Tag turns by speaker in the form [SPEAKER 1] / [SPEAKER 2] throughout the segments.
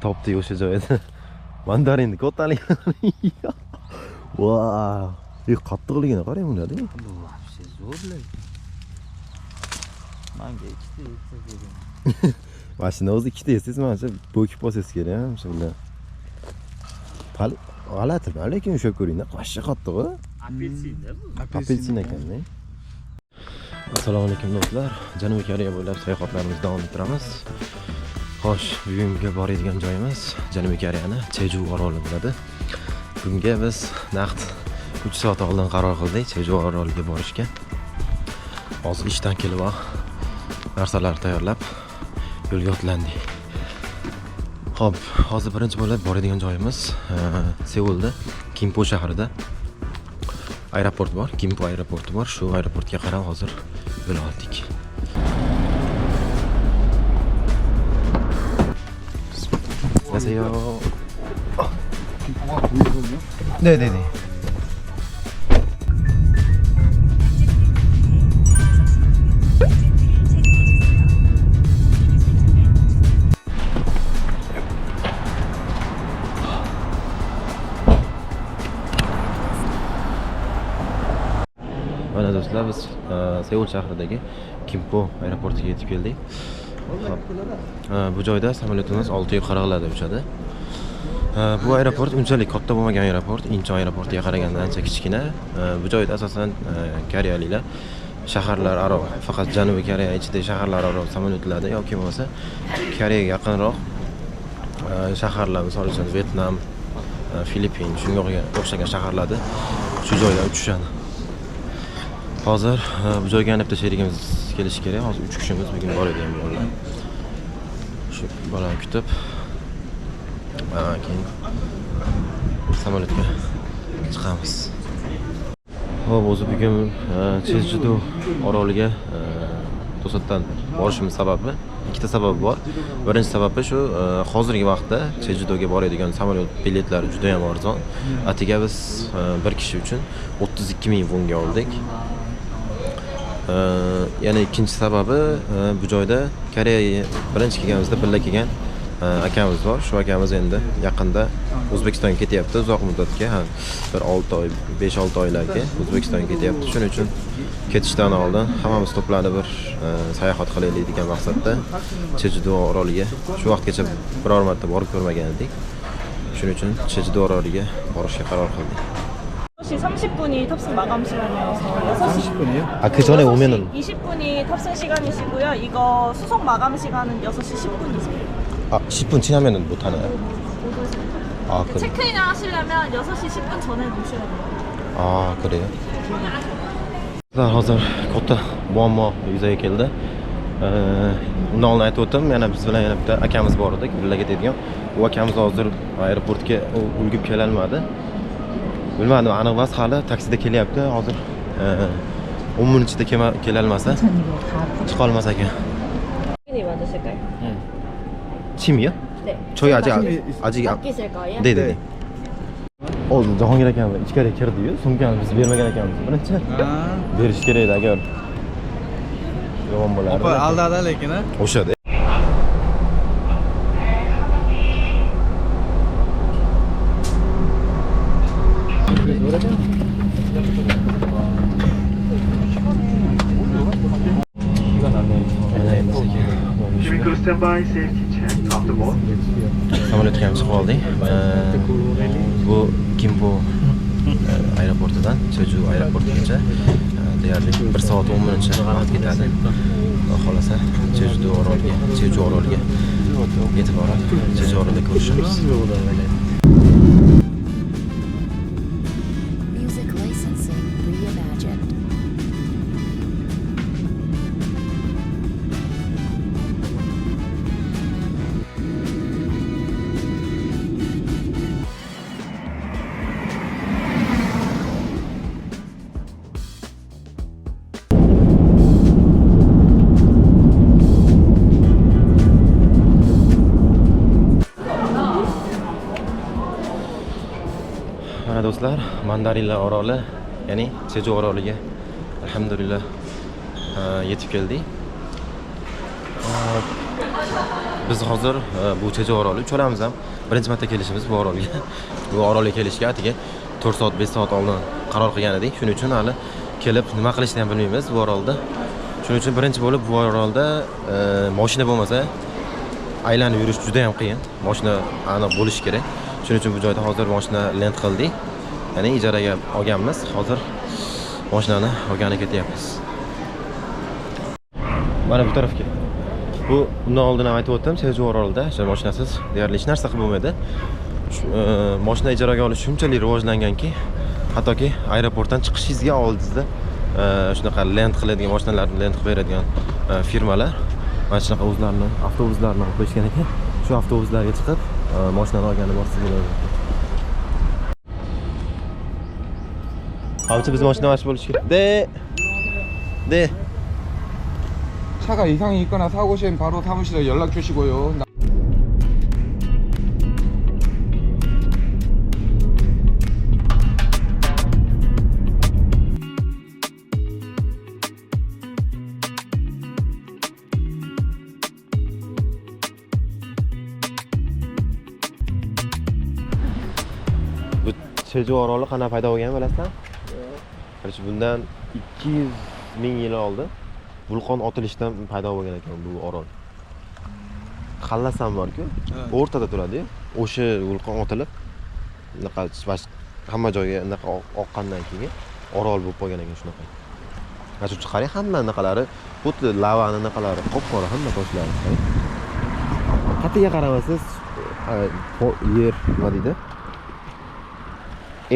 [SPEAKER 1] Topdik o'sha joyda. Mandarinni kattaligini. Vau. Qattiqligini qarang bularni.
[SPEAKER 2] Bu вообще zo'r lekin. Manga ikkita yetsa dedim.
[SPEAKER 1] Mana shuni o'zi ikkita yesangiz, mana shu bo'kib olsangiz kerak, ha, shu bilan. G'alati, lekin ushlab ko'ringda, qashsha qattiq-ku.
[SPEAKER 2] Apelsinda bu.
[SPEAKER 1] Apelsin ekanda. Assalomu alaykum do'stlar. Janubiy Koreya bo'ylab sayohatlarimizni davom ettiramiz. Xo'sh, bugungi boradigan joyimiz Janubiy Koreyani Jeju oroli bo'ladi. Bugunga biz naqd 3 soat oldin qaror qildik Jeju oroliga borishga. Hozir ishdan kelib narsalarni tayyorlab yo'lga otlandik. Xo'p, hozir birinchi bo'lib boradigan joyimiz Seulda, Kimpo shahrida aeroport bor, Kimpo aeroporti bor. Shu aeroportga qarab hozir yo'l oldik. 안녕하세요. 네네네. Mana do'stlar, biz Seul shahridagi Kimpo aeroportiga yetib keldik. Hop. Bu joyda samolyotimiz 6:40larda uchadi. Bu aeroport unchalik katta bo'lmagan aeroport, Incheon aeroportiga qaraganda ancha kichkina. Bu joyda asosan koreyaliklar shaharlararo, faqat Janubiy Koreya ichidagi shaharlararo samolyotlarda yoki bo'lmasa Koreyaga yaqinroq shaharlar, misol uchun Vyetnam, Filippin, shunga o'xshagan shaharlarda shu joydan uchishadi. Hozir bu joyga yana bitta sherigimiz kelishi kerak. Hozir 3 kishimiz bugun boradigan bolalar. Shu bolani kutib, keyin samolyotga chiqamiz. Xo'p, o'zi bugun Jeju oroliga to'satdan borishimiz sababi ikkita sababi bor. Birinchi sababi shu, hozirgi vaqtda Jejudoga boradigan samolyot biletlari juda ham arzon. Atiga biz bir kishi uchun 32 ming vonga oldik. Yana ikkinchi sababi, bu joyda Koreyaga birinchi kelganimizda birga kelgan akamiz bor. Shu akamiz endi yaqinda O'zbekistonga ketyapti uzoq muddatga, ha, bir 6 oy, 5-6 oylarga O'zbekistonga ketyapti. Shuning uchun ketishdan oldin hammamiz to'planib bir sayohat qilaylik degan maqsadda Jeju oroliga shu vaqtgacha biror marta borib ko'rmagan edik. Shuning uchun Jeju oroliga borishga qaror qildik.
[SPEAKER 3] 6시 30분이 탑승 마감 시간이어서 6시
[SPEAKER 4] 30분이요?
[SPEAKER 1] 아, 그 전에 오면은
[SPEAKER 3] 20분이 탑승 시간이시고요. 이거 수속 마감 시간은 6시 10분이세요.
[SPEAKER 1] 아, 10분 지나면은 못 하나요? 아, 그래.
[SPEAKER 3] 체크인을 하시려면 6시 10분 전에 오셔야 돼요.
[SPEAKER 1] А, 그래요? Hozir katta muammo yuzaga keldi. Undan oldin aytib o'tdim, yana biz bilan yana bitta akamiz bor edi, birga ketadigan. U akamiz hozir aeroportga ulgurib kelolmadi. Bilmadim, aniq emas, hali taksida kelyapti. Hozir 10 minut ichida kelolmasa, chiqa olmas ekan.
[SPEAKER 3] 이 맞으실까요?
[SPEAKER 1] 침이요?
[SPEAKER 3] 네.
[SPEAKER 1] 저희 아직
[SPEAKER 3] 맡기실 거예요?
[SPEAKER 1] 네네네. Hozir Jahongir akamiz ichkariga kirdi-yu, sumkani biz bermagan ekanmiz. Birinchi berish kerak edi agar yomon bo'lardi.
[SPEAKER 4] Opa aldadi lekin ha.
[SPEAKER 1] O'shada.
[SPEAKER 5] Cabin standby safety check after board.
[SPEAKER 1] Samolyotga ham chiqib oldik. Bu Kimpo aeroportidan Jeju aeroportigacha deyarli 1 soat 10 minutcha vaqt ketadi. Xudo xohlasa Jeju oroliga yetib borib, Jeju orolida ko'rishamiz.
[SPEAKER 6] Music licensing reimagined.
[SPEAKER 1] Mana do'stlar, Mandarinlar oroli, ya'ni Jeju oroliga alhamdulillah yetib keldik. Biz hozir bu Cheju oroli uchalamiz ham birinchi marta kelishimiz bu orolga. Bu orolga kelishga atigi 4 soat, 5 soat oldin qaror qilgan edik. Shuning uchun hali kelib nima qilishni ham bilmaymiz bu orolda. Shuning uchun birinchi bo'lib bu orolda mashina bo'lmasa aylanib yurish juda ham qiyin. Mashina aniq bo'lishi kerak. Shuning uchun bu joyda hozir mashina lent qildik. Ya'ni ijaraga olganmiz. Hozir mashinani olgani ketyapmiz. Mana bu tarafga. Bu undan oldin ham aytib o'tdim, Cheju orolida o'sha mashinasiz deyarli hech narsa qilib bo'lmaydi. Mashina ijaraga olish shunchalik rivojlanganki, hattoki aeroportdan chiqishingizga oldingizda shunaqa lent qiladigan mashinalarni lent qilib beradigan firmalar mana shunaqa o'zlarini avtobuslarini olib qo'yishgan ekan. Shu avtobuslarga chiqib mashinani olgani borsangiz bo'ladi. Hozir biz mashina olish bo'lishi kerak. De. De.
[SPEAKER 4] 차가 이상이 있거나 사고 시엔 바로 사무실에 연락 주시고요.
[SPEAKER 1] Bu Cheju oroli qanaqa paydo bo'lganini bilasizmi? Короче, bundan 200 ming yil oldin vulqon otilishidan paydo bo'lgan ekan bu orol. Hallasan bor-ku, o'rtada turadi-yu. O'sha vulqon otilib, unaqa hamma joyga unaqa oqqandan keyin orol bo'lib qolgan ekan shunaqa. Mana shu qarang, hamma anaqalari, xuddi lavani anaqalari, qop-qora hamma toshlari. Qarang. Qatiga qaramasangiz, yer nima deydi?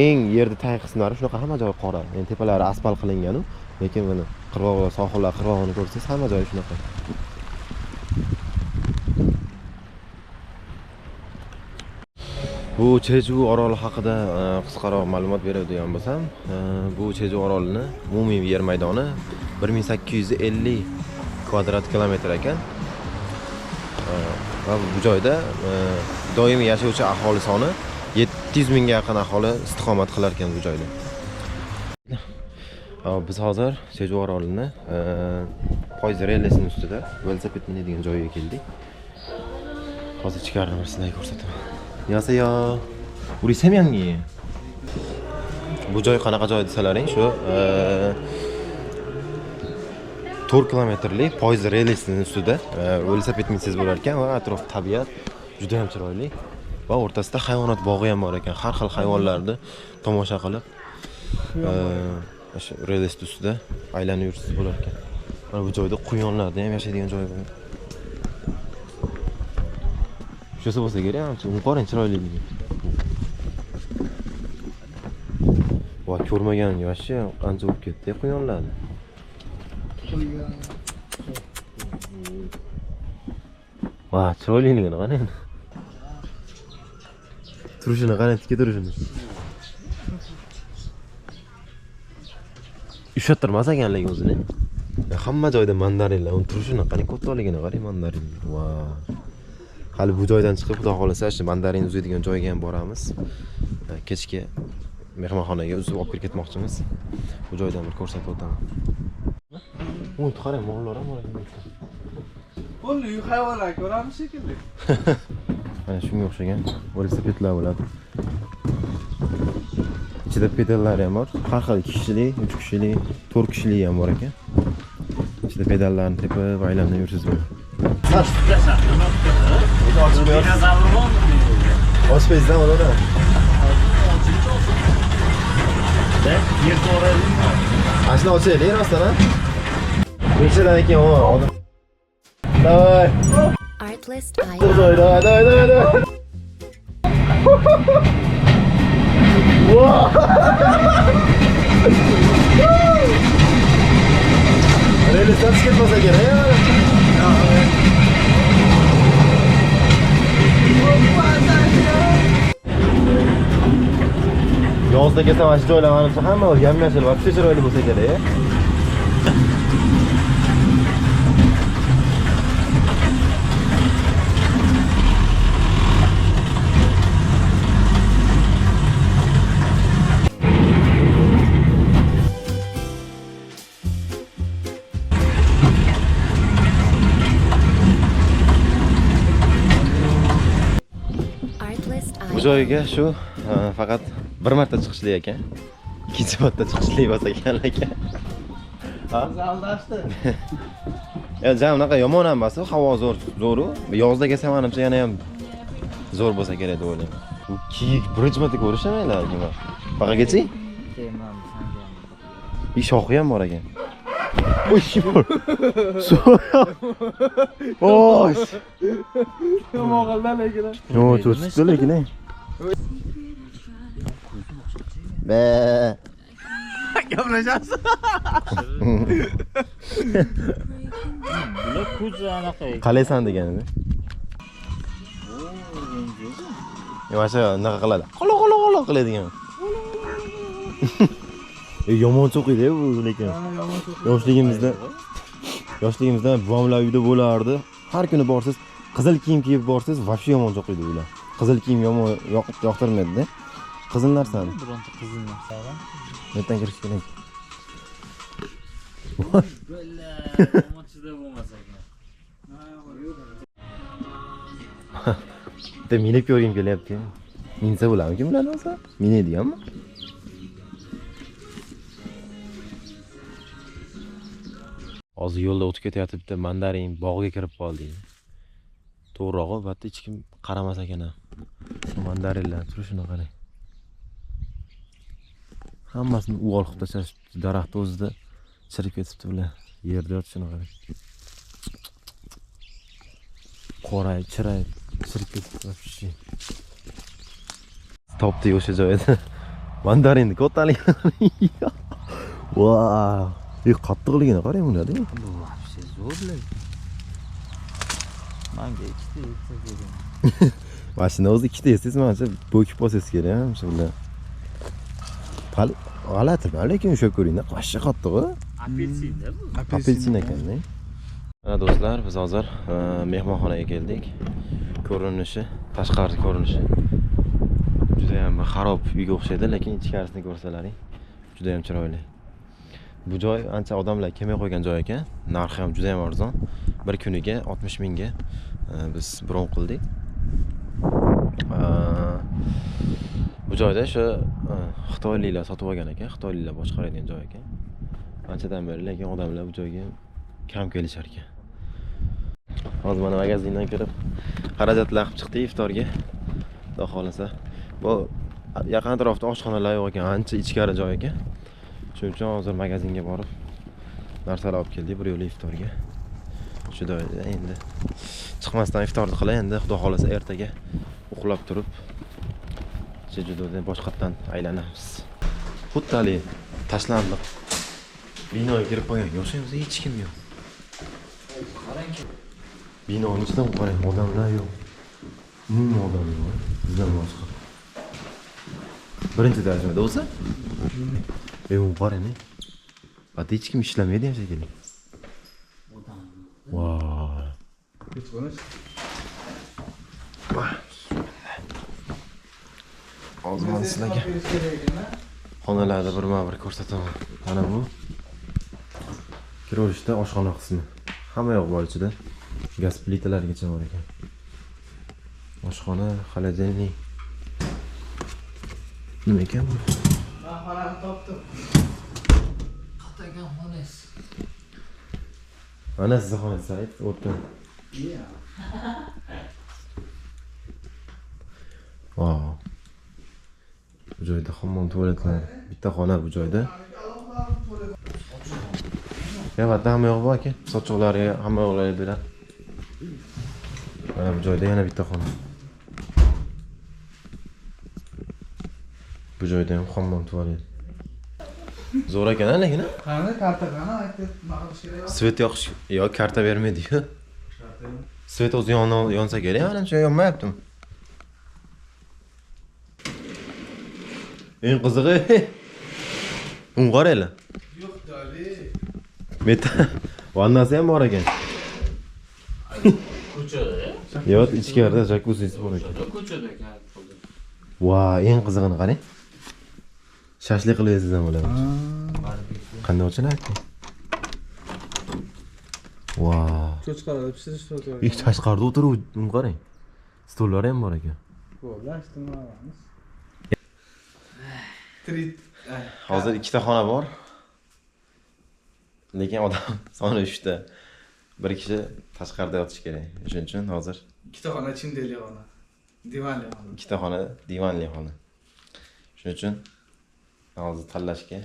[SPEAKER 1] Eng yerda tag qismlari shunaqa hamma joyi qora. Ya'ni tepalari asfalt qilingan-u, lekin mana qirg'oq va sohillar qirg'og'ini ko'rsangiz hamma joyi shunaqa. Bu Cheju oroli haqida qisqaroq ma'lumot beradigan bo'lsam, bu Cheju orolini umumiy yer maydoni 1850 kvadrat kilometr ekan. Va bu joyda doimiy yashovchi aholi soni 700 mingga yaqin aholi istiqomat qilar ekan bu joyda. Biz hozir Cheju orolini poyezd relsini ustida velosiped minadigan joyga keldik. Hozir ichkarini bir sizlarga ko'rsataman. 안녕하세요. 우리 세 명이에요. Bu joy qanaqa joy desalaring, shu 4 kilometrlik poyezd relsini ustida velosiped minsangiz bo'lar ekan va atrof tabiat juda ham chiroyli va o'rtasida hayvonot bog'i ham bor ekan. Har xil hayvonlarni tomosha qilib, o'sha rels ustida aylanib yursangiz bo'lar ekan. Mana bu joyda quyonlarda ham yashaydigan joy bor. Shusi bo'lsa kerak, ancha uni qarang chiroyliligi. Va ko'rmagan yoshi ancha bo'lib ketdi quyonlarni. Va chiroyliligini qarang. Turishini qarang, tika turishini. Ushattirmas ekan lekin o'zini. Hamma joyda mandarinlar, uni turishini qarang, kattaligini qarang mandarin. Va hali bu joydan chiqib, xudo xolasa, shu mandarin uzadigan joyga ham boramiz. Kechki mehmonxonaga uzib olib kirib ketmoqchimiz. Bu joydan bir ko'rsatib o'taman. Uni qarang, mollar ham bor ekan.
[SPEAKER 4] Bo'ldi, uy hayvonlar ko'ramiz shekilli.
[SPEAKER 1] Mana shunga o'xshagan velosipedlar bo'ladi. Ichida pedallari ham bor. Har xil 2 kishilik, 3 kishilik, 4 kishilik ham bor ekan. Ichida pedallarni tepib aylanib yursangiz bo'ladi. Ochmaysizdan bo'ladi. Ashuni ochaylik rostdan, ha? Nechadan keyin o odam. Давай.
[SPEAKER 6] Artlist
[SPEAKER 1] Давай, давай, давай, давай, давай. Relsdan chiqib ketmasa kerak. Yozda kelsa mana shu joylar manimcha hamma yam-yashil, вообще chiroyli bo'lsa kerak. Bu joyga shu faqat bir marta chiqishli ekan. Ikkinchi marta chiqishli emas ekan lekin. Ha?
[SPEAKER 4] Aldashdi.
[SPEAKER 1] Ya jam unaqa yomon ham emas, havo zo'r, zo'ru. Yozda kelsa menimcha yana ham zo'r bo'lsa kerak deb o'ylayman. Bu kiyik birinchi marta ko'rishamaylar nima. Faqatgachi? Bir shoxi ham bor ekan. Oy, Oy.
[SPEAKER 4] Mo'g'illar lekin.
[SPEAKER 1] Yo, cho'chitdi lekin. Be.
[SPEAKER 4] Gaplashasiz.
[SPEAKER 2] Bular ko'zi anaqa.
[SPEAKER 1] Qalaysan deganida. Mana shu anaqa qiladi. Qolo qolo qolo qiladigan. Yomon cho'qiydi bu lekin. Yoshligimizda buvamlar uyda bo'lardi. Har kuni borsiz, qizil kiyim kiyib borsiz, вообще yomon cho'qiydi ular. Qizil kiyim yomon yoqtirmaydi-da. Qizil narsani.
[SPEAKER 2] Bironta qizil narsa bor.
[SPEAKER 1] Yerdan kirish kerak.
[SPEAKER 2] Mochida bo'lmasa ekan.
[SPEAKER 1] Bitta minib ko'rgim kelyapti. Minsa bo'ladimi bularni o'zi? Minadiganmi? Hozir yo'lda o'tib ketayotib bitta mandarin bog'iga kirib qoldik. To'g'rirog'i, bu yerda hech kim qaramas ekan ham. Mandarinlar turishini qarang. Hammasini uvol qilib tashlashibdi, daraxt o'zida chirib ketibdi bular. Yerda yotishini qarang. Qorayib, chirayib, chirib ketibdi вообще. Topdik o'sha joyda. Mandarinni kattaligini. Vau! Qattiqligini qarang ularni.
[SPEAKER 2] Bu вообще zo'r lekin. Manga ikkita yetsa kerak.
[SPEAKER 1] Mashina o'zi ikkita yesangiz manimcha bo'kib olsangiz kerak ham shu bilan. G'alati, lekin o'sha ko'ringda qashsha qattiq-ku.
[SPEAKER 2] Apelsin-da bu.
[SPEAKER 1] Apelsin ekanda. Mana do'stlar, biz hozir mehmonxonaga keldik. Ko'rinishi, tashqari ko'rinishi juda ham xarob uyga o'xshaydi, lekin ichkarisini ko'rsalaring juda ham chiroyli. Bu joy ancha odamlar kelmay qo'ygan joy ekan. Narxi ham juda ham arzon. Bir kuniga 60 mingga biz bron qildik. Bu joyda shu xitoyliklar sotib olgan ekan, xitoyliklar boshqaradigan joy ekan. Anchadan beri lekin odamlar bu joyga kam kelishar ekan. Hozir mana magazindan kirib xarajatlar qilib chiqdik iftorga. Xudo xolasa. Bu yaqin atrofda oshxonalar yo'q ekan, ancha ichkari joy ekan. Shuning uchun hozir magazinga borib narsalar olib keldik bir yo'la iftorga. Shu joyda endi chiqmasdan iftorni qilay, endi Xudo xolasa ertaga uxlab turib Jejudodan boshqatdan aylanamiz. Xuddi hali tashlandiq binoga kirib qolganga o'xshaymiz, hech kim yo'q. Binoning ichidan qarang, odamlar yo'q. Umuman odam yo'q, bizdan boshqa. Birinchi tarjimada o'zi? U qarang, hech kim ishlamaydi ham shekilli. Vau. Hozir men sizlarga xonalarni birma-bir ko'rsataman. Mana bu kiraverishda oshxona qismi. Hamma yoq bor ichida. Gaz plitalargacha bor ekan. Oshxona, холодильник. Nima ekan bu?
[SPEAKER 4] Men xonani topdim.
[SPEAKER 2] Qatagan xonasi.
[SPEAKER 1] Mana sizni xonangiz, ayt, o'rta. Vau. Bu joyda hammom tualetlar, bitta xona bu joyda. Albatta hamma yoq bor aka. Sochiqlarga hamma yoqlarga beradi. Mana bu joyda yana bitta xona. Bu joyda ham hammom tualet. Zo'r ekan lekin.
[SPEAKER 4] Qani karta qani aytib, nima qilish kerak?
[SPEAKER 1] Svet yoqish, yo'q, karta bermaydi-yu. Svet o'zi yonsa kerak, manimcha yonmayaptimi? Eng qizig'i, uni qaranglar.
[SPEAKER 4] Yo'q, dali.
[SPEAKER 1] Meta vannasi ham bor ekan.
[SPEAKER 2] Ko'chada?
[SPEAKER 1] Yo'q, ichkarida jacuzzi bor ekan.
[SPEAKER 2] Ko'chada ekan.
[SPEAKER 1] Va, eng qizig'ini qarang. Shashlik qilyapsiz ham bo'ladi. Qanday ochiladi? Vau.
[SPEAKER 4] Cho'chqalar pishirish to'g'ri.
[SPEAKER 1] Tashqarida o'tirib, uni qarang. Stollari ham bor ekan.
[SPEAKER 7] Bo'ldi, nima olamiz?
[SPEAKER 1] Hozir ikkita xona bor. Lekin odam soni uchta. Bir kishi tashqarida yotishi kerak. Shuning uchun hozir
[SPEAKER 7] Ikkita xona chimdeli xona. Divanli xona.
[SPEAKER 1] Ikkita xona divanli xona. Shuning uchun hozir tanlashga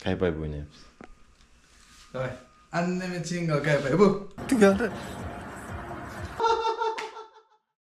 [SPEAKER 1] kaypay o'ynayapmiz.
[SPEAKER 7] Давай. Annemi chingo kaypay bu.
[SPEAKER 4] Tugadi.